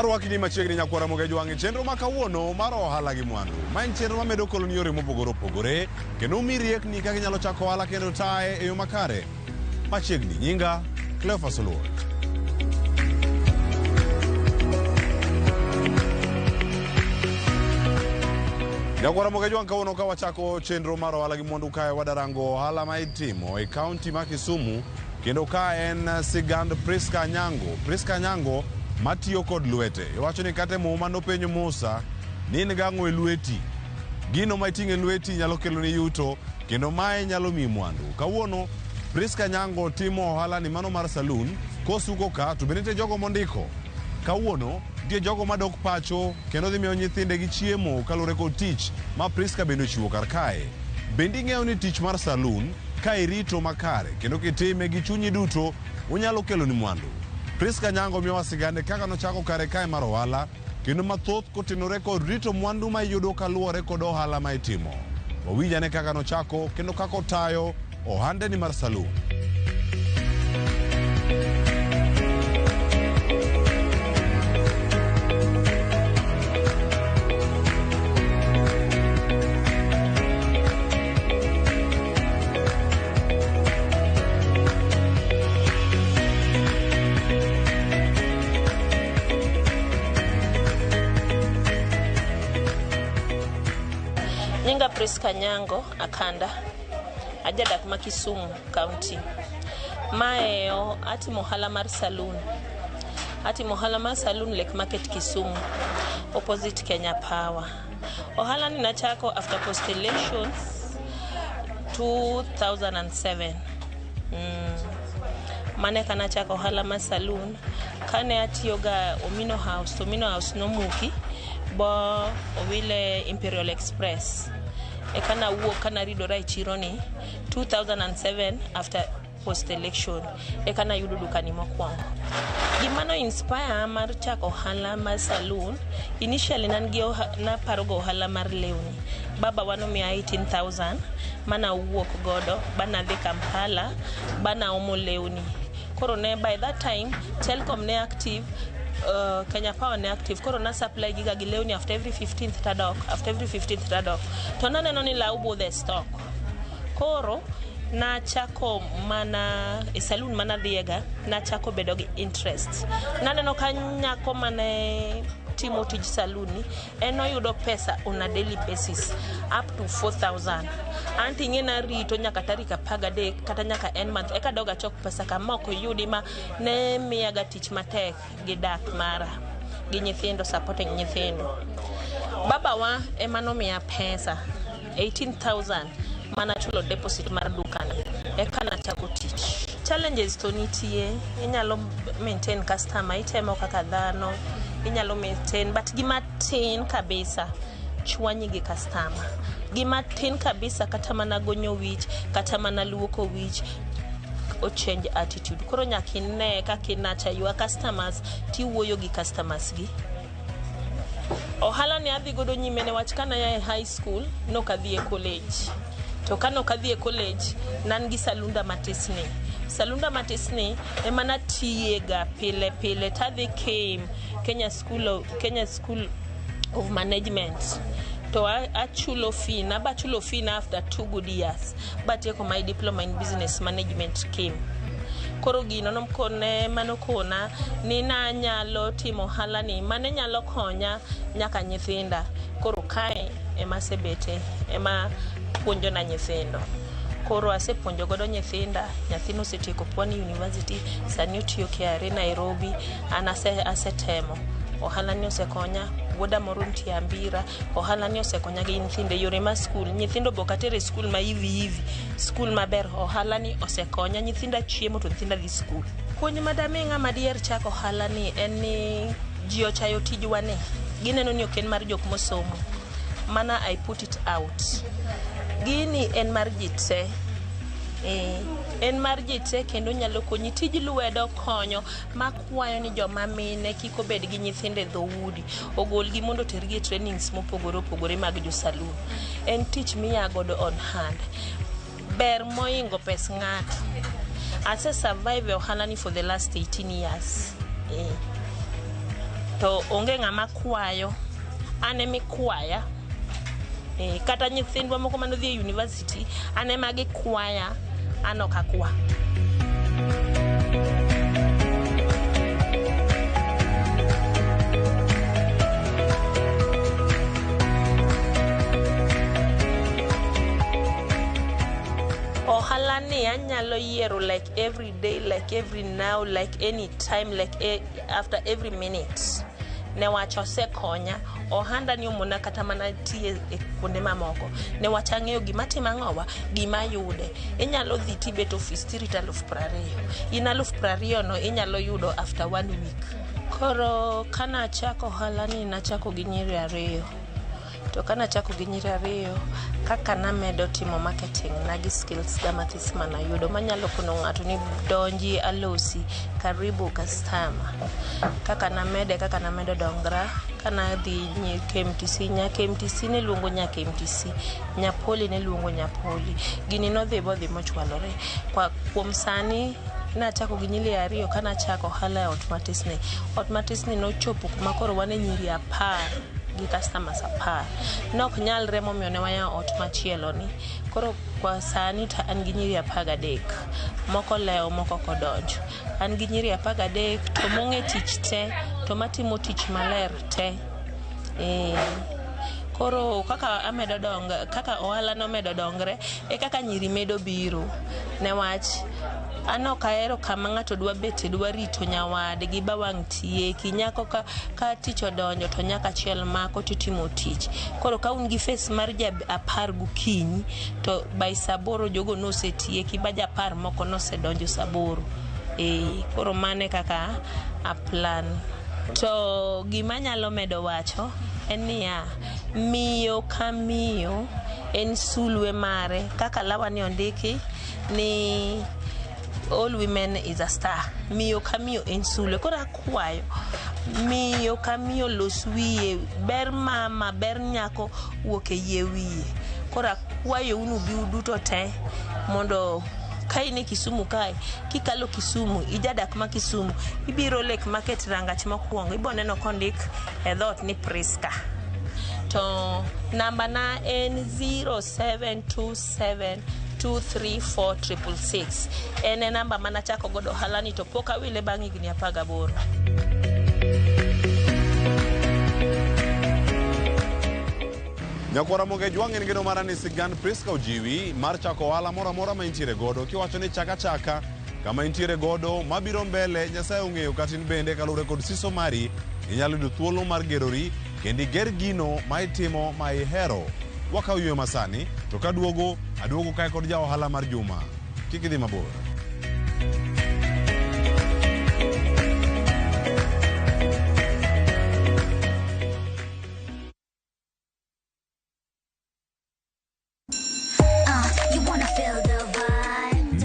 Arwakni machiegni nyakwara Mogejo wang' e chenro ma kawuono mar ohala gi mwandu. Ma en chenro mamedo koloni yore mopogore opogore kendo mi riekni kaka inyalo chako ohala kendo taye e yo makare. Machiegni nyinga Cleophas Oluoch. Nyakwara Mogejo wang' kawuono ka wachako chenro mar ohala gi mwandu kae wadarango ohala ma itimo e kaunti ma Kisumu kendo ka en sigand Priska Anyango. Priska Anyango matiyo kod lwete. Iwacho ni kata e muma nopenjo Musa ni in gang'o e lweti. Gino ma iting'o e lweti nyalo keloni yuto kendo mae nyalo miyi mwandu. Kawuono Priska Anyango timo ohala ni mano mar saloon kosuko ka to bende nitie jogo mondiko. Kawuono nitie jogo madok pacho kendo dhi miyo nyithindegi chiemo kaluwore kod tich ma Priska bende ochiwo kar kae. Bende ing'eyo ni tich mar saloon ka irito makare kendo kitime gi chunyi duto onyalo keloni mwandu. Priska Nyango miyowa sigande kaka nochako kare kae mar ohala kendo mathoth kotenore kod rito mwandu ma iyudo kaluwore kod ohala ma itimo. Wawinj ane kaka nochako kendo kaka otayo ohande ni mar saloon. Nyinga Priska Nyango Akanda. Ajadak ma Kisumu County. Mae atimo ohala mar saloon. Atimo ohala mar saloon Lake Market Kisumu opposite Kenya Power. Ohala ni nachako after post elections 2007. Mane eka nachako ohala mar saloon. Kane atiyoga Omino House to Omino House nomuki bo owile Imperial Express. Eka nawuok kanaridora e chiro ni 2007 after post election eka nayudo dukani mokwongo. Gima no inspire mar chako ohala mar saloon, initially nan gi naparo go ohala mar lewni. Baba wa nomiya 18,000 manawuok godo banadhi Kampala banaomo lewni. Koro ne by that time Telcom ne active, Kenya Power ne active. Koro na supply giga gi lewni after every 15th tadok, after every 15th tadok. To naneno ni law budho e stock. Koro nachako mana e saloon manadhiyega, nachako bedo gi interest. Naneno ka nyako mane timo tij saloon ni en oyudo pesa on a daily basis up to 4000. Anto ing'e narito nyaka tarik 13 kata nyaka end month eka adog achok pesa kama ok oyudi ma ne miyaga tich matek gi dak mara gi nyithindo supporting nyithindo. Babawa ema nomiya pesa 18,000 mana chulo deposit mar dukani eka nachako tich. Challenges to nitie, inyalo maintain customer, itemo kaka dhano, inyalo maintain but gima tin kabisa chwanyi gi customer. Gima tin kabisa kata mana gonyo wich, kata mana luoko wich, o change attitude. Koro nyaka ine kaka i nurture your customers tiwuoyo gi customers gi. Ohala ni adhi godo nyime newach kane aya e high school nok adhi e college. To kane ok adhi e college nan gi salunda matis ni. Salunda matis ni ema natiyega pile pile tadhi KIM, Kenya School of Management. To achulo fee na, bachulo fee na after 2 good years. Batieko my diploma in business management KIM. Koro gino nokone manokona ni nanyalo timo ohala ni mane nyalo konya nyaka nyithinda. Koro kae ema asebete, ema puonjo na nyithindo. Koro asepuonjo godo nyithinda, nyathino osetieko Pwani University, sani otiyo KRA Nairobi, an asetemo. Ohala ni osekonya, wuoda moro nitie Ambira, ohala ni osekonya gi nyithindo e yore mar skul. Nyithindo be ok atero e skul ma hivi hivi, skul maber. Ohala ni osekonya, nyithinda chiemo to nyithinda dhi skul. Puonj madami ng'ama diher chako ohala ni en ni ji ochayo tijwa ni. Gineno ni ok en mar jok mosomo. Mana I put it out. Gini en mar ji te. En mar ji te kendo nyalo konyi. Tij lwedo konyo makwayo ni joma mine kik obed gi nyithindo e dhoudi. Ogolgi mondo otergi e trainings mopogore opogore mag jo saloon. En tich miya godo on hand. Ber moingo pes ng'ato. Ase survive e ohala ni for the last 18 years. To onge ng'ama kwayo, an emikwaya. Kata nyithindwa moko manodhi e university, an ema gikwaya, an ok akwa. Ohala ni anyalo yiero like every day, like every now, like any time, like after every minute. Newach osekonya, ohanda ni omona kata mana tiye e kuonde mamoko. Newach ang'eyo gima timo ang'owa, gima yude. Inyalo dhi tibet ofis tirito 20,000. In 20,000 no inyalo yudo after 1 week. Koro kanachako ohala ni nachako gi nyiri 2. To kanachako gi nyiri 2, kaka namedo timo marketing na gi skills ga mathis manayudo manyalo kono ng'ato ni donji alosi, karibu customer. Kaka namede, kaka namedo dongra, kana dhi KMTC, nya KMTC ne luongo nya KMTC, nya Poli ne luongo nya Poli. Gini nodhi bodhi mochwalore. Kuom sani nachako gi nyiri 2 kanachako ohala e ot matis ni. Ot matis ni nochopo kuma koro wan e nyiri 10 gi customers 10. Nok nyalre momiyo ne wayawo ot machielo ni. Koro kwa sani to an gi nyiri 13. Moko lewo, moko ok odonjo. An gi nyiri 13 to mong'e tich te, to matimo tich maler te. Koro kaka amedo dongo, kaka ohala nomedo dongre, e kaka nyiri medo biro. Newach an ok ahero kama ng'ato dwa bete, dwa rito nyawadgi ba wang' tieki. Nyako ka tich odonjo to nyaka achiel mako titimo tich. Koro ka un gi face mar ja 10 gokinyi, to by saa 8 jogo nosetieki ba ja 10 moko nosedonjo saa 8. Koro mane kaka a plan. To gima nyalo medo wacho en niya, miyo ka miyo en sulwe mare. Kaka lawa ni ondiki ni all women is a star. Miyo ka miyo en sulwe. Koro akwayo miyo ka miyo los wiye, ber mama, ber nyako wuok e yie wiye. Koro akwayo unu bi uduto te mondo ka in e Kisumu kae, kikalo Kisumu, ijadak ma Kisumu, ibiro Lake Market rangach mokwongo, ibo neno kondik e dhoot ni Priska. To namba na en 0727 234 666. En e namba manachako godo ohala ni to pok awile bang' higni 18. Nyakwara Moge Jwang' en geno mara ni sigand Priska ojiwi mar chako ohala moro amora ma intiere godo, kiwacho ni chaka chaka kama intiere godo mabiro mbele Nyasaye ong'eyo kata in bende kaluwore kod siso mari inyalo yudo thuolo mar gerori kendo iger gino ma itimo ma ihero. Wakawo yweyo masani to kaduogo aduogo kae kod ja ohala mar juma. Kik idhi mabor.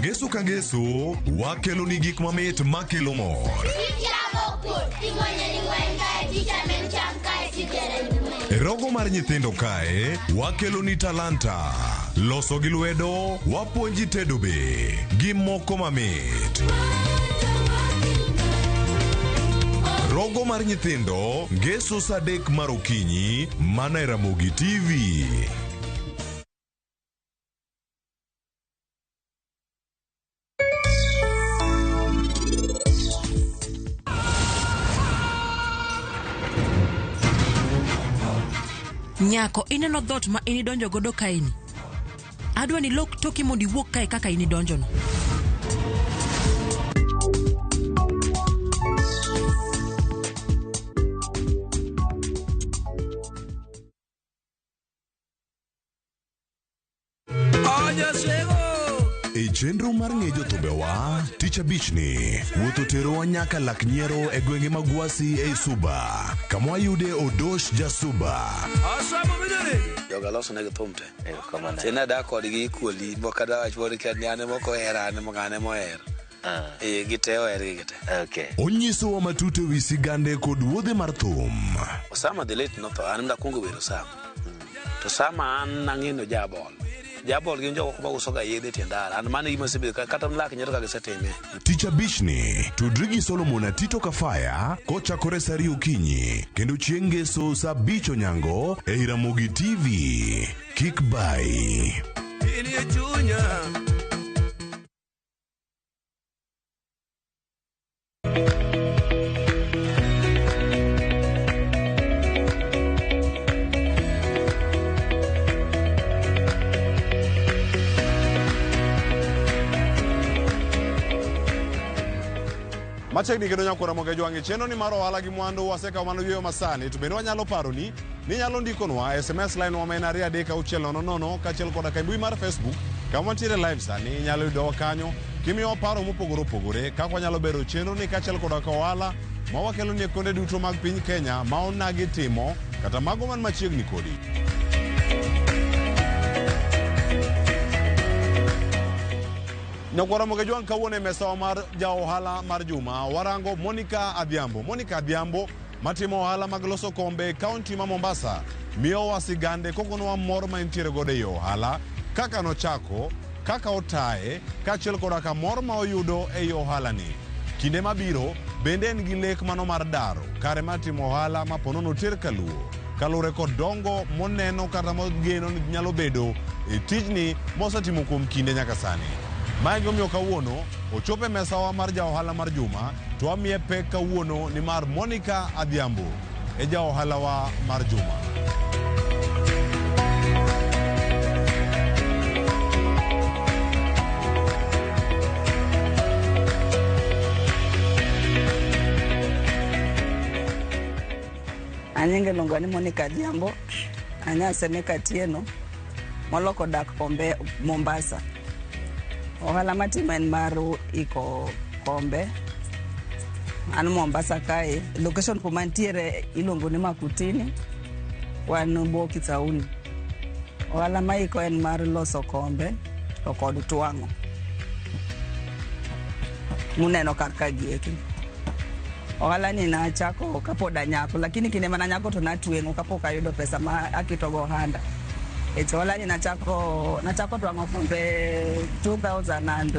Ngeso ka ngeso wakelo ni gik mamit makelo mor. E rogo mar nyithindo kae wakelo ni talanta, loso gi lwedo, wapuonji tedo be gi moko mamit. Rogo mar nyithindo ngeso saa 3 mar okinyi mana e Ramogi TV. Nyako, ineno dhoot ma in idonjo godo kaeni? Adwa ni lok toki mondo iwuog kae kaka in idonjono. E chenro mar ng'e jothumbewa, tich abich ni wuoth oterowa nyaka lak nyiero e gwenge mag Gwasi ei Suba, kama wayude Odosh Jasuba. Joga loso negi thum te. Sena dak kodgi equally, moko adawach moro ka ni an ema ok ohera, an ema ng'ane mohero. Gite ohergi gite. Onyisowa matut ewi sigande kod wuodhe mar thum. Osama the late notho, an nakwongo wero Osama. To Osama an nang'eno jabol. Jabol gin jok ma uso ga yedhe e tie ndara. An mano e gima osebedo kata lak nyiero ka gisetime. Tich abichni, tudri gi Solomon Atito Kafaya kochakore saa ariyo okinyi kendo chieng' ngeso saa abich onyango ei Ramogi TV. Kik bayi. Machiegni kendo nyakwara Mogejo wang'e chenro ni mar ohala gi mwandu wasekawo mana yweyo masani to bende wanyalo paroni ni inyalo ndikonwa SMS line wa ma en 23600 kaachiel koda ka e mbui mar Facebook kama wantiere live sani inyalo yudowa kanyo kimiyowa paro mopogore opogore kaka wanyalo bero chenro ni kaachiel koda ka ohala ma wakelo ni e konde duto mag piny Kenya ma onagi timo kata mago man machiegni kodi. Nyakwara Mogejwang' kawuono e mesawa mar ja ohala mar juma warango Monica Adhiambo. Monica Adhiambo matimo ohala mag loso kombe e kaunti ma Mombasa miyowa sigande kokonowa mor ma entiere godo ei ohala, kaka nochako, kaka otaye, kaachiel koda ka mor ma oyudo ei ohala ni. Kinde mabiro bende en gi lek mano mar daro kare mar timo ohala ma po nono oter kaluo kaluwore kod dongo moneno kata mogeno ni nyalo bedo e tijni mosetimo kuom kinde nyaka sani. Mae gimomiyo kawuono ochopo e mesawa mar ja ohala mar juma to wamiye pek kawuono nimar Monica Adhiambo e ja ohalawa mar juma. Anyinge iluongo ni Monica Adhiambo, anya Semeka Atieno, moloko dak Kombe, Mombasa. Ohala matimo en mar iko kombe. An Mombasa kae, location kuma ntiere iluongo ni Makutini, wan bwo Kisauni. Ohala maiko en mar loso kombe to kod twang'o. Muneno kar ka gieki. Ohala ni nachako kapod anyako, lakini kinde mana anyako to natweng'o kapok ayudo pesa ma aketogo ohanda. E to ohala ni nachako twang'o kombe 2000 and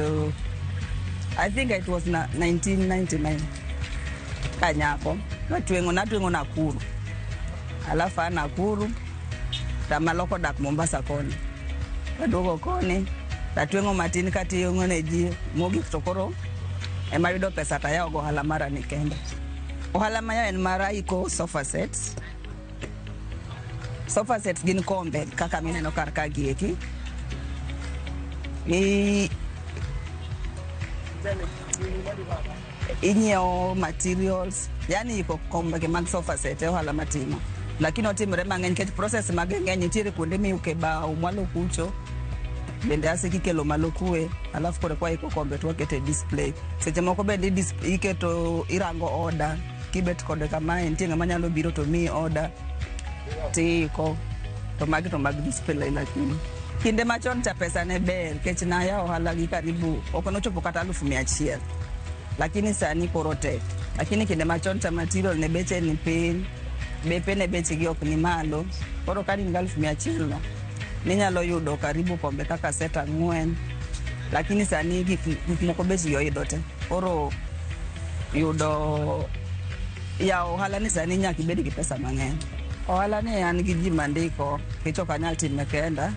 I think it was na 1999 kanyako. Natweng'o Nakuru. Alafu a Nakuru tamaloko dak Mombasa koni. Aduogo koni tatweng'o matin katiyong'o ne ji mogik to koro ema yudo pesa tayawo go ohala mara ni kenda. Ohala maya en mar iko sofa sets. Sofa sets gin kombe kaka mineno kar ka gieki. Inyiewo materials, yani iko kombe mag sofa set e ohala matimo. Lakini otimore mang'eny nikech process mage ng'eny, nitiere kuonde miuke bao mwalo kucho bende asiki kelo malo kue, alafu koro kwa iko kombe to wakete display. Seche moko bende iketo irango order, kibet kode kamae nitie ng'ama nyalo biro to miyi order tiiko to magi to mag display. Lakini kinde machon cha pesa ne ber nikech nayawo ohala gi karibu ok nochopo kata 100,000, lakini sani koro tek. Lakini kinde machon cha material ne beche ni piny, bepe ne bechgi ok ni malo, koro ka in gi 100,000 no ninyalo yudo karibu kombe kaka set 4, lakini sani gik moko bechgi oidho te. Koro yudo yawo ohala ni sani nyaka ibed gi pesa mang'eny. Ohala ni an gi ji mandiko nikech ok anyal time kenda,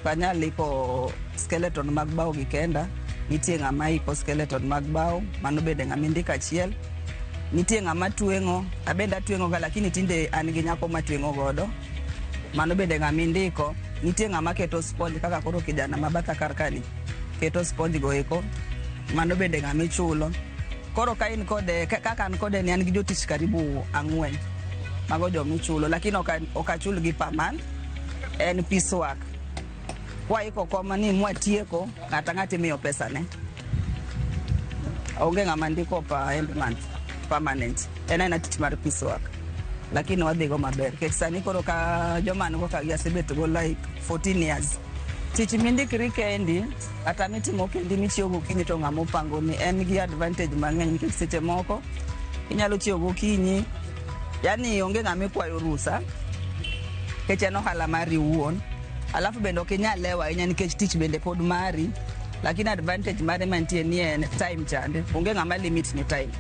ok anyal iko skeleton mag bao gi kenda. Nitie ng'ama iko skeleton mag bao, mano bende ng'ama indiko achiel. Nitie ng'ama tweng'o, abende atweng'o ga lakini tinde an gi nyako matweng'o godo, mano bende ng'ama indiko. Nitie ng'ama keto sponge kaka koro kijana ma batha kar kani keto sponge go eko, mano bende ng'ama ichulo. Koro ka in kode kaka an kode ni an gi jotich karibu 4, mago jomichulo, lakini ok achul gi per month, en piece work. Kwaiko koma ni mwatieko, ng'ato ang'ata imiyo pesa ne. Onge ng'ama ndiko per end month permanent, en aena tich mar piece work. Lakini wadhigo maber nikech sani koro ka joma an go ka gi asebet go like 14 years. Tich mindikri kendi kata mitimo kendi michiewo gokinyi to ng'ama opangoni en gi advantage mang'eny nikech seche moko inyalo chiewo gokinyi, yani onge ng'ama ikwayo rusa nikech en ohala mari iwuon. Alafu bende ok inyal lewo ahinya nikech tich bende pod mari. Lakini advantage mare mantie ni en time chande. Onge ng'ama limit ni time.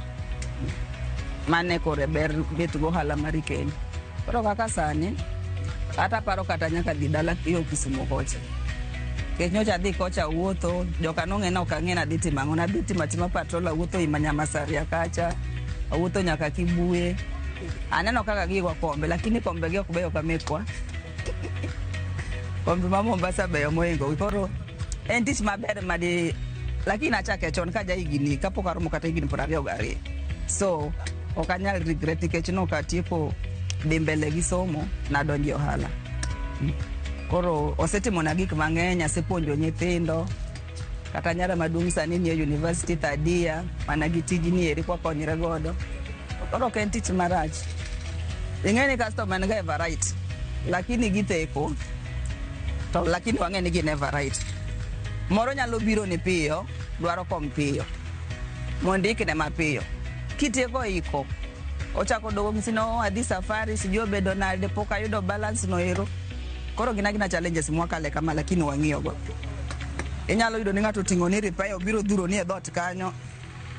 Mane kore ber bet go ohala mari kendi. Koro kaka sani, kata paro kata nyaka dhi dala yo Kisumu kocha. Nikech nyocha adhi kocha wuotho, joka nong'e ni ok ang'e ni adhi timo ang'o. Nadhi timo atima patrol, awuotho ima Nyamasaria kacha, awuotho nyaka Kibuye. Aneno kaka gigo kombe, lakini kombe gi ok beyo ka mekwa. Kombe ma Mombasa beyo mohingo. Koro en tich maber madi, lakini nachake chon ka ja higni kapok aromo kata higni 22. So ok anyal regret nikech nok atieko dhi mbele gi somo, nadonjo e ohala. Koro osetimona gik mang'eny, asepuonjo nyithindo. Kata nyara maduong' sani nie university third year, mana gi tijni eri kwakonyre godo. Koro ok en tich marach. Ing'e ni customer en ga ever right, lakini githeko, to lakini wang'e ni gin ever right. Moro nyalo biro ni piyo, dwaro kom piyo. Mondo ikne mapiyo. Kitieko iko, ochako dogo ng'isi no adhi safari, sijui obedo nade, pok ayudo balance no ero. Koro gin agina challenges mwakale kama, lakini wang'iyo go. Inyalo yudo ni ng'ato oting'o ni repair, obiro dhuro ni e dhoot kanyo.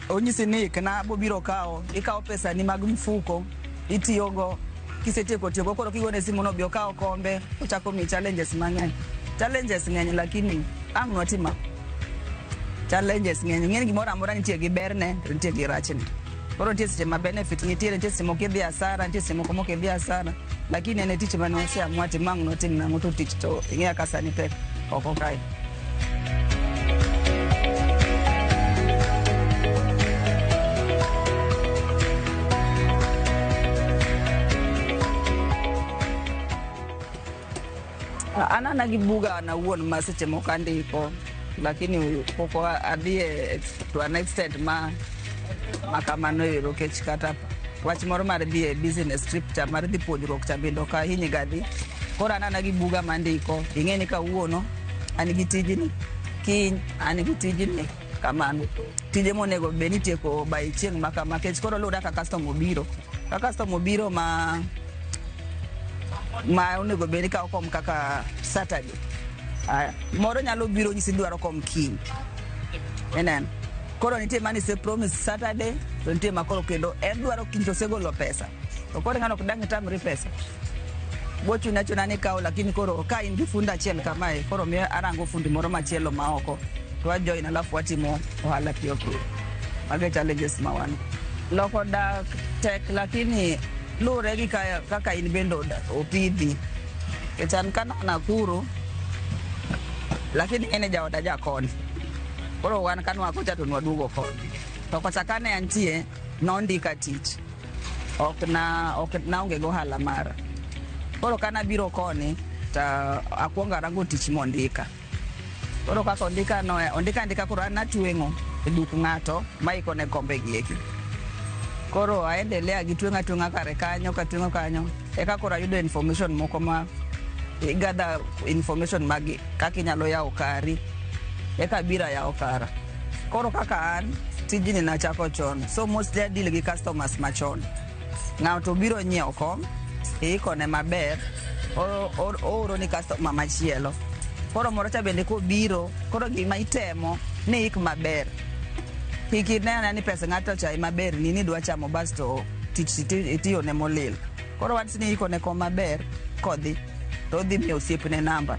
Onyisi ni ikna, bobiro kawo, ikawo pesa ni mag mfuko, itiyogo. Kisetieko tiyogo, koro kigone simu no bi okawo kombe, ochako miyi challenges mang'eny. Challenges ng'eny lakini ang' nwatim ang'o? Challenges ng'eny. Ing'e ni gimoro amora nitie gi berne to nitie gi rachne. Koro nitie seche ma benefit nitiere, nitie seche moko idhi asara, nitie seche moko mok idhi asara. Lakini en e tich mane waseamua timo ang' nwatim nang'o to tich to ing'e kaka sani tek oko kae. An ana gi buga an awuon ma seche moko andiko, lakini pok adhi to an extent ma kamano ero, nikech kata wach moro mar dhi e business trip cha mar dhi puonjruok cha bende ok ahiny ga dhi. Koro an ana gi buga mandiko, ing'e ni kawuono an gi tijni, kiny an gi tijni, kamano. Tije monego bed ni itieko by chieng' ma kama, nikech koro luwore kaka customer obiro. Ka customer obiro ma onego bed ni kawo kom kaka Saturday. Aya, moro nyalo biro nyisi ni dwaro kom kiny. Ineno? Koro nitie mane ise promise Saturday, to nitie ma koro kendo en dwaro kiny to osegolo pesa. To koro ng'ano ok dang' itamri pesa. Bochuni achuna ni ikaw, lakini koro ka in gi fundi achiel kamae, koro miyo arango fundi moro machielo ma oko. To wa join alafu watimo ohala piyo piyo. Mago e challenges ma wan. Loko dak tek lakini luwore gi kaka in bende opidhi. Nikech an kana Nakuru, lakini en e jaoda jakoni. Koro wan kanwa kocha to nwaduogo koni. To kocha kane antie, nondika tich. Ok na ok naonge go ohala mara. Koro kana biro koni, ta akwongo arango tich mondika. Koro kaka ondika no, ondika andika koro an natweng'o e duk ng'ato maikone kombe gi eki. Koro aendelea gi tweng'o atweng'a kare kanyo, katweng'o kanyo. Eka koro ayudo information moko ma gather information mag kaka inyalo yawo kari. Eka abiro ayawo kara. Koro kaka an, tijni nachako chon. So mostly I deal gi customers machon. Ng'ato biro nyiewo kom, iikone maber, ooro ni customer machielo. Koro moro cha bende kobiro, koro gima itemo ni ik maber. Kik ine ane ni pesa ng'ato cha ema berni ni idwa chamo basto tich itiyone molil. Koro wach ni iikone kom maber kodhi to odhi miyo osiepne namba.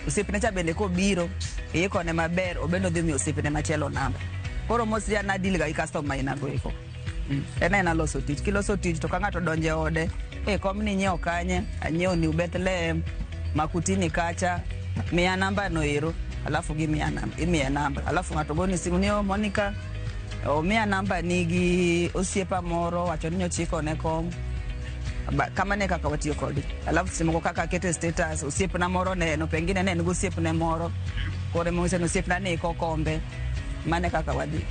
Osiepne cha bende kobiro, iikone maber, obende odhi miyo osiepne machielo namba. Koro mostly an adeal ga gi customer aina go eko. En aena loso tich. Kiloso tich to ka ng'ato odonjo e ode, e kom ni inyiewo kanye, anyiewo New Bethlehem, Makutini kacha, miya namba no ero, alafu gimiya namba, imiye namba. Alafu ng'ato goni simu ni oh Monica, omiya namba ni gi osiepa moro, wacho ni nyocha ikone kom. Kamano e kaka watiyo kode. Alafu seche moko kaka akete status, osiepna moro neno, pengine ne en gi osiepne moro. Koro emonyise ni osiepna ni iko kombe. Mano e kaka wadhi.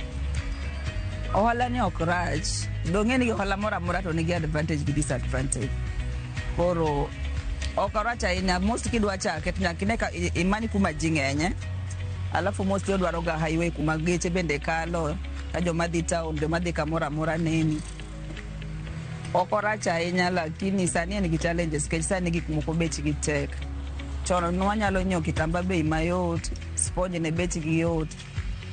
Ohala ni ok rach. Dong'e ni ohala moro amora to nigi advantage gi disadvantage. Koro ok orach ahinya. Most kidwa chake to nyaka ine ka imany kuma ji ng'enye. Alafu mostly odwaro ga highway kuma geche bende kalo, ka joma dhi town, joma dhi kamoro amora neni. Ok orach ahinya lakini sani en gi challenges nikech sani gik moko bechgi tek. Chon nwanyalo nyiewo kitamba bei mayot, sponge ne bechgi yot.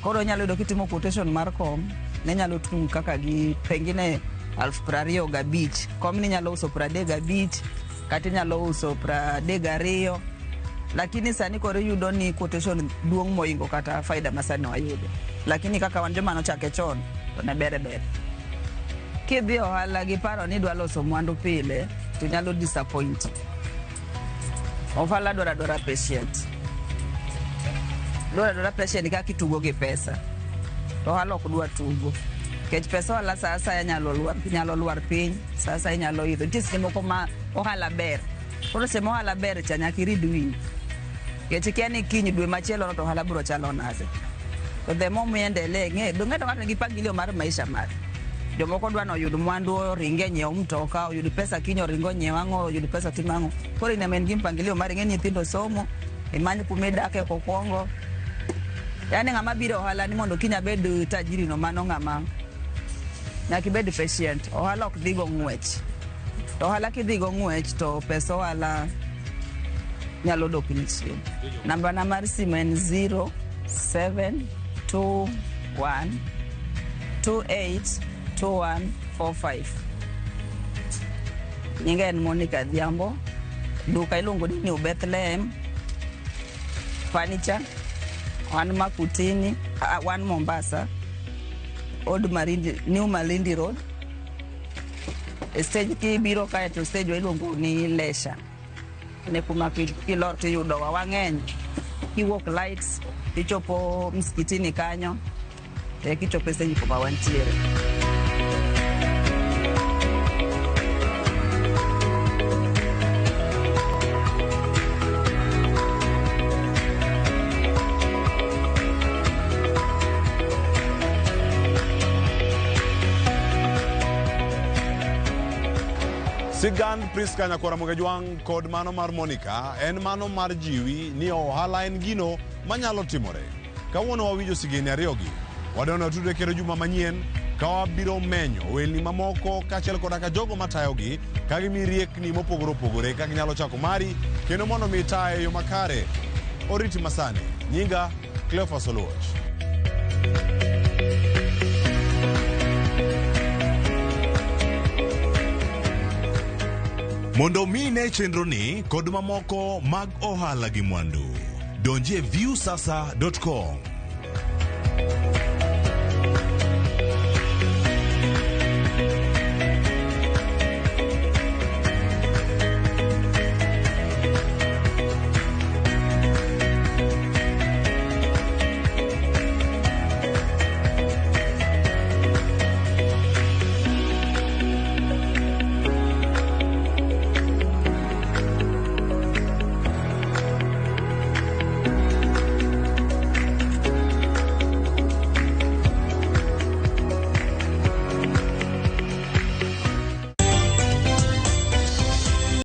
Koro inyalo yudo kitimo quotation mar kom, ne nyalo tung' kaka gi pengine 25,000. Kom ni inyalo uso 35, kata inyalo uso 32. Lakini sani koro iyudo ni quotation duong' moingo kata faida ma sani wayudo. Lakini kaka wan joma nochake chon, to ne ber ber. Kidhi e ohala gi paro ni idwa loso mwandu pile, to nyalo disappoint. Ohala dwaro adwara patient. Dwaro adwara patient kaka itugo gi pesa. To ohala ok dwa tugo. Nikech pesa ohala sa asaya nyalo lwar piny, sa asaya nyalo idho. Nitie seche moko ma ohala ber. Koro seche ma ohala ber cha nyaka irid wiyi. Nikech ikia ni kiny dwe machielo to ohala biro chalo nade. To the more miendelee, ng'e ng'ato ng'ato nigi mpangilio mar maisha mare. Jomoko dwa ni oyud mwandu oringe nyiew mtoka, oyud pesa kiny oring onyiew ang'o, oyud pesa otim ang'o. Koro in ema in gi mpangilio mari, ing'e ni nyithindo somo, imany kuma idake kokwongo. Yaani ng'ama biro e ohala ni mondo kiny abed tajiri no mano ng'ama nyaka ibed patient. Ohala ok dhi go ng'wech. To ohala kidhi go ng'wech to pesa ohala nyalo dok ni chien. Namba na mar simu en 0721 282145. Nyinga en Monica Adhiambo. Duka iluongo ni New Bethlehem Furniture. Wan Makutini, wan Mombasa. Old Malindi, New Malindi Road. E stage kibiro kae to stage wa iluongo ni Lesha. Ne kuma kilor tiyudowa wang'eny. Kiwuok lights tichopo msikitini kanyo to kichopo e stage kuma wantiere. Sigand Priska Nyakwara Mogajwang' kod mano mar Monica en mano mar jiwi ni ohala en gino manyalo timore. Kawuono wawinjo sigeni ariyogi. Wadwaro watudre kendo juma manyien ka wabiro menyo ohelni mamoko kaachiel koda ka jogo matayogi ka gimiyi riekni mopogore opogore kaka inyalo chako mari kendo mondo mi itaye e yo makare. Oriti masani. Nyinga Cleophas Oluoch. Mondo mi ine chenroni kod mamoko mag ohala gi mwandu, donjie viusasa.com.